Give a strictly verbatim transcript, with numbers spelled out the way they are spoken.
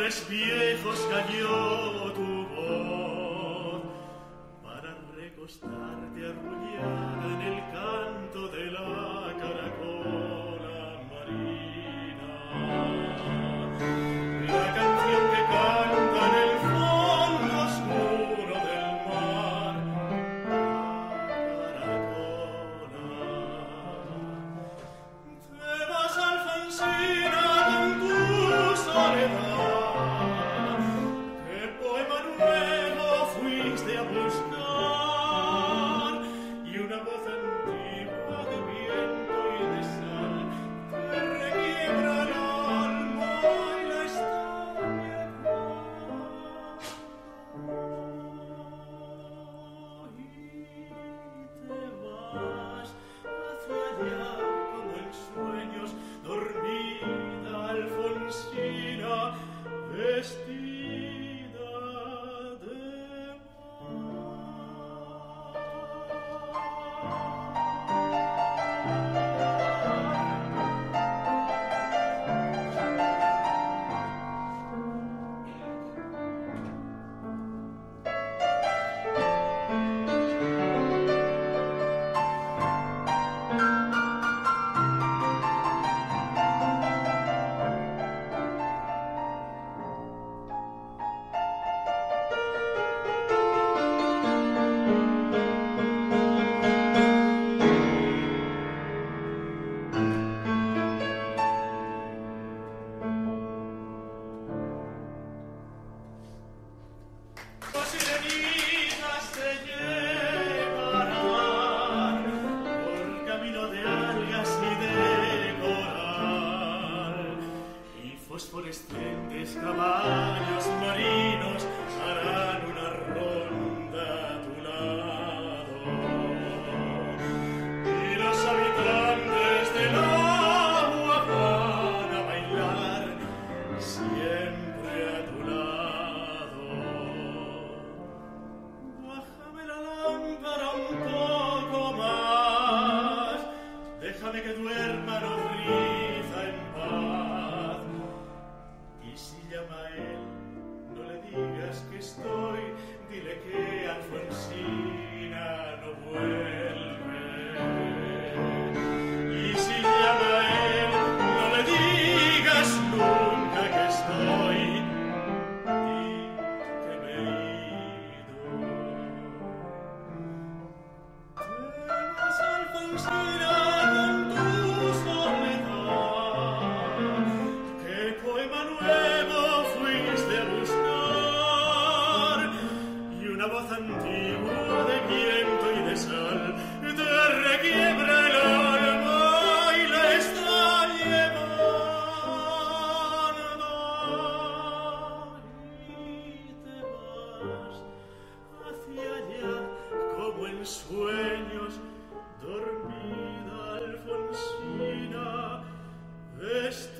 Viejos cayó tu voz para recostarte arrullada en el canto de la caracola marina. La canción que canta en el fondo oscuro del mar, la caracola. Te vas, Alfonsina, con tu soledad. ¿Qué poema nuevo fuiste a buscar? Y una voz antigua de viento y de sal te requiebra el alma y la está llevando. Y te vas hacia allá como en sueños, dormida Alfonsina, vestida de mar. Las sirenitas te llevarán por camino de algas y de coral, y fosforescentes caballos marinos harán una ronda a tu lado, y los habitantes del agua van a bailar siempre a tu lado. Bájame la lámpara un poco más, déjame que duerma nodriza en paz. Y si llama a él, no le digas que estoy, dile que Alfonsina no vuelve. Y si llama a él, no le digas nunca que estoy, di que me he ido. Te vas, Alfonsina, con tu soledad. ¿Qué poema nuevo fuiste a buscar? Y una voz antigua de viento y de sal te requiebra el alma y la está llevando. Y te vas hacia allá, como en sueños, dormida Alfonsina, vestida